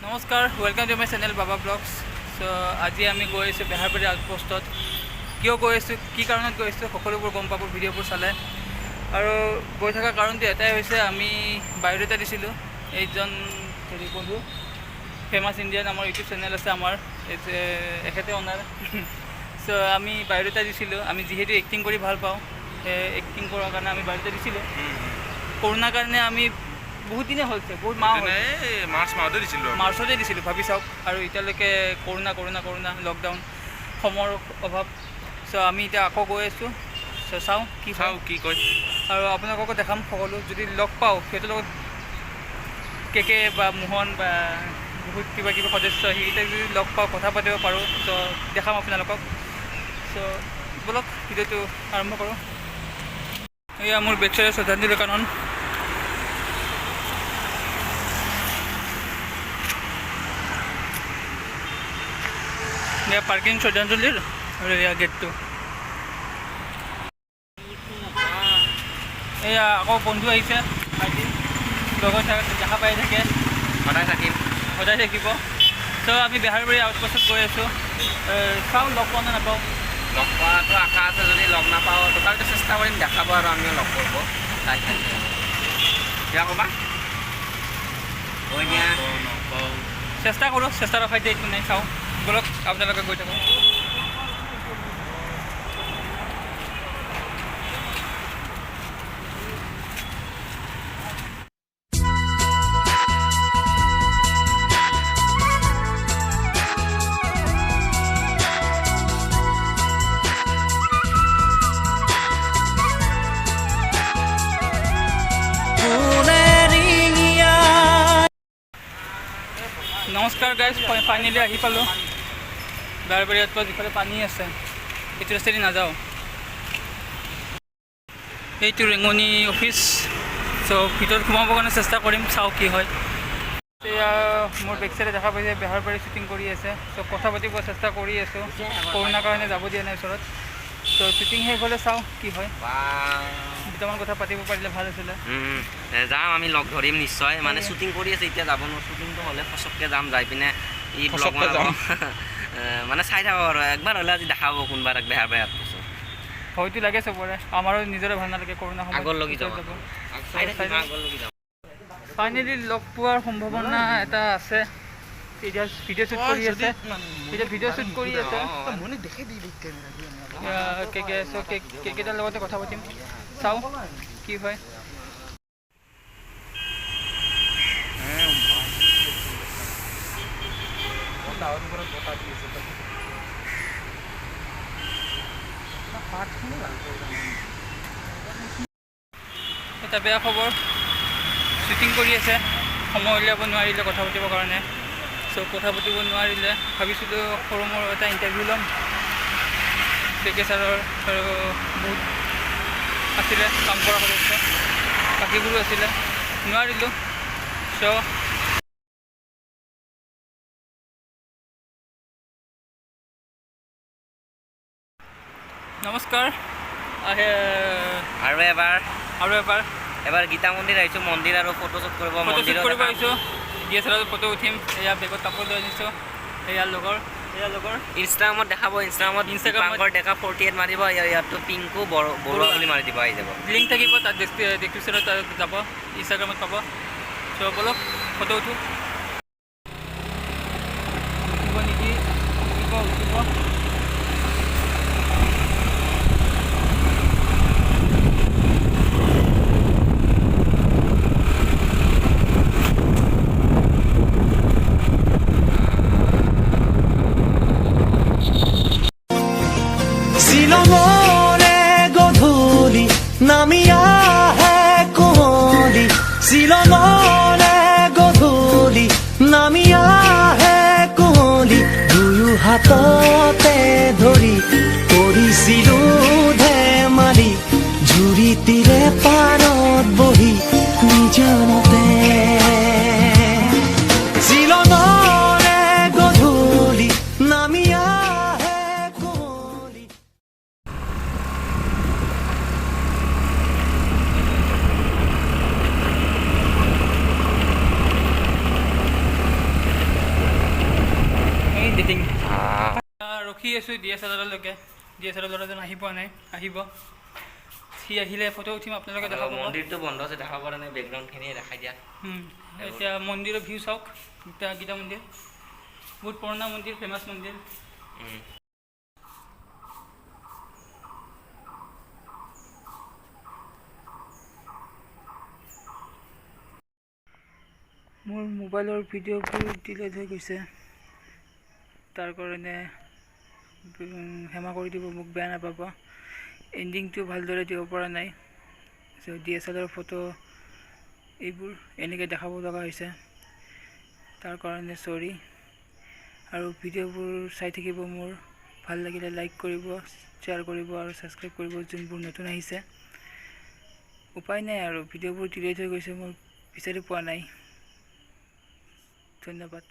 নমস্কাৰ, welcome to my channel Baba Vlogs. So আজি আমি গৈ আছোঁ বেহাৰবাৰী আউটপোষ্টত। কিয় গৈ আছোঁ, কি কাৰণত গৈ আছোঁ, সকলোবোৰ গম পাব ভিডিঅ'বোৰ চালে। আৰু গৈ থকা কাৰণটো এটাই হৈছে, আমি বায়'ডাটা দিছিলোঁ। এইজন হেৰি বন্ধু, ফেমাছ ইণ্ডিয়ান, আমাৰ ইউটিউব চেনেল আছে আমাৰ, এখেতে অনাৰ। চ' আমি বায়'ডাটা দিছিলোঁ। আমি যিহেতু এক্টিং কৰি ভাল পাওঁ, সেই এক্টিং কৰাৰ কাৰণে আমি বায়'ডাটা দিছিলোঁ। কৰোণাৰ কাৰণে আমি বহুত দিনেই হৈছে, বহুত মাহ হ'ল। এই মাৰ্চ মাহতে দিছিলোঁ আমি। মাৰ্চতে দিছিলোঁ, ভাবি চাওক। আৰু এতিয়ালৈকে কৰোণা, কৰোণা, কৰোণা, লকডাউন, সময়ৰ অভাৱ। চ' আমি এতিয়া আকৌ গৈ আছোঁ। চ' চাওঁ কি হয়। চাওঁ কি কয়। আৰু আপোনালোককো দেখাম সকলো। যদি লগ পাওঁ সিহঁতৰ লগত, কে কে বা মোহন বা বহুত কিবা কিবি সদস্য, সেইকেইটা যদি লগ পাওঁ, কথা পাতিব পাৰোঁ, চ' দেখাম আপোনালোকক। চ' ব'লক, ভিডিঅ'টো আৰম্ভ কৰোঁ। এয়া মোৰ বেক চাইডে শ্ৰদ্ধাঞ্জলি কানন। এয়া পাৰ্কিং শ্ৰদ্ধাঞ্জলিৰ আৰু এয়া গেটটো। এয়া আকৌ বন্ধু আহিছে আজি লগত, দেখা পাই থাকে। সদায় থাকিম। সদায় থাকিব। চ' আমি বেহাৰবাৰী আউটপোষ্টত গৈ আছোঁ। চাওঁ লগ পাওঁ নে নাপাওঁ। লগ পোৱাটো আশা আছে। যদি লগ নাপাওঁ, তথাপিতো চেষ্টা কৰিম দেখাব আৰু আমিও লগ কৰিব। চাই থাকিম। কিবা ক'বা? কৈ দিয়া। চেষ্টা কৰোঁ, চেষ্টাৰ অসাধ্য একো নাই। চাওঁ, ব'লক, আপোনালোকে গৈ থাকক। নমস্কাৰ গাইজ, ফাইনেলি আহি পালোঁ বেহাৰবাৰী আউটপোষ্ট। যিফালে পানী আছে, এইটো ৰাস্তাদি নাযাওঁ। এইটো ৰেঙনি অফিচ। চ' ভিতৰত সোমাবৰ কাৰণে চেষ্টা কৰিম, চাওঁ কি হয়। এতিয়া মোৰ বেক চাইডে দেখা পাইছে, বেহাৰবাৰী শ্বুটিং কৰি আছে। চ' কথা পাতিব চেষ্টা কৰি আছোঁ, কৰোণাৰ কাৰণে যাব দিয়া নাই ওচৰত। চ' শ্বুটিং শেষ হ'লে চাওঁ কি হয়। দুটামান কথা পাতিব পাৰিলে ভাল আছিলে। যাম, আমি লগ ধৰিম নিশ্চয়। মানে শ্বুটিং কৰি আছে, এতিয়া যাব নোৱাৰো। শ্বুটিংটো হ'লে ফচককৈ যাম, যাই পিনে ই ব্লগ ফচককে বনাব। যাম। মানে চাই থাকক আৰু একবাৰ হ'লে আজি দেখাব কোনোবা এক বেহাৰ পাছত। ভয়টো লাগে চবৰে, আমাৰো নিজৰে ভাল নালাগে কৰোণা সময়ত আগৰ লগি ওচৰত যাব। যাব। চাই থাকিম, আগৰ লগি যাম। ফাইনেলি লগ পোৱাৰ সম্ভাৱনা এটা আছে। এতিয়া ভিডিঅ' শ্বুট কৰি আছে, এতিয়া ভিডিঅ' শ্বুট কৰি আছে। কে কে, চ' কেইটাৰ লগতে কথা পাতিম, চাওঁ কি হয়। এটা বেয়া খবৰ, শ্বুটিং কৰি আছে, সময় উলিয়াব নোৱাৰিলে কথা পাতিবৰ কাৰণে। চ' কথা পাতিব নোৱাৰিলে। ভাবিছিলোঁ সৰু মৰু এটা ইণ্টাৰভিউ ল'ম কে কে ছাৰৰ, আৰু বহুত আছিলে কাম কৰা সদস্য, বাকীবোৰো আছিলে, নোৱাৰিলোঁ। চ' নমস্কাৰ আহে। আৰু এবাৰ। আৰু এবাৰ। এবাৰ গীতা মন্দিৰ আহিছোঁ, মন্দিৰ আৰু ফটো শ্বুট কৰিব। ফটো শ্বুট মন্দিৰত কৰিব আহিছোঁ, ডি এছ এল আৰত ফটো উঠিম। এয়া বেগত কাপোৰ লৈ আনিছোঁ। এয়া লগৰ, এয়া লগৰ। ইনষ্টাগ্ৰামত দেখাব, ইনষ্টাগ্ৰামত। ইনষ্টাগ্ৰামত। দীপাংকৰ ডেকা 48 মাৰিব, ইয়াতো পিংকু বৰুৱা বুলি মাৰি দিব, আহি যাব। লিংক থাকিব তাত ডিছক্ৰিপশ্যনত, তাত যাব, ইনষ্টাগ্ৰামত পাব। চ' ব'লক, ফটো উঠোঁ। উঠিব নেকি? উঠিব, উঠিব। শ্বিলঙৰে গধূলি নামি আহে কুঁৱলী, শ্বিলঙৰে গধূলি নামি আহে কুঁৱলী, দুয়ো হাততে ধৰি কৰিছিলো ধেমালি, জুৰিটিৰে পাৰত বহি নিজানতে, শ্বিলঙৰে গধূলি নামি আহে কুঁৱলী। ডিটিং। ৰখি আছোঁ ডি এছ এল আৰলৈকে। ডি এছ এল ল'ৰাজন আহি পোৱা নাই, আহিব। সি আহিলে ফটো উঠিম, আপোনালোকে দেখা পাব। মন্দিৰটো বন্ধ আছে, দেখাব পৰা নাই, বেকগ্ৰাউণ্ডখিনি দেখাই দিয়া। এতিয়া মন্দিৰৰ ভিউ চাওক। এতিয়া গীতা মন্দিৰ বহুত পুৰণা মন্দিৰ, ফেমাছ মন্দিৰ। মোৰ মোবাইলৰ ভিডিঅ'বোৰ ডিলিট হৈ গৈছে, তাৰ কাৰণে ক্ষমা কৰি দিব মোক, বেয়া নাপাব। এণ্ডিংটো ভালদৰে দিব পৰা নাই। চ' ডি এছ এল আৰৰ ফটো এইবোৰ এনেকৈ দেখাব লগা হৈছে, তাৰ কাৰণে চৰি। আৰু ভিডিঅ'বোৰ চাই থাকিব মোৰ, ভাল লাগিলে লাইক কৰিব, শ্বেয়াৰ কৰিব আৰু ছাবস্ক্ৰাইব কৰিব যোনবোৰ নতুন আহিছে। উপায় নাই আৰু, ভিডিঅ'বোৰ ডিলিট হৈ গৈছে, মই বিচাৰি পোৱা নাই। ধন্যবাদ।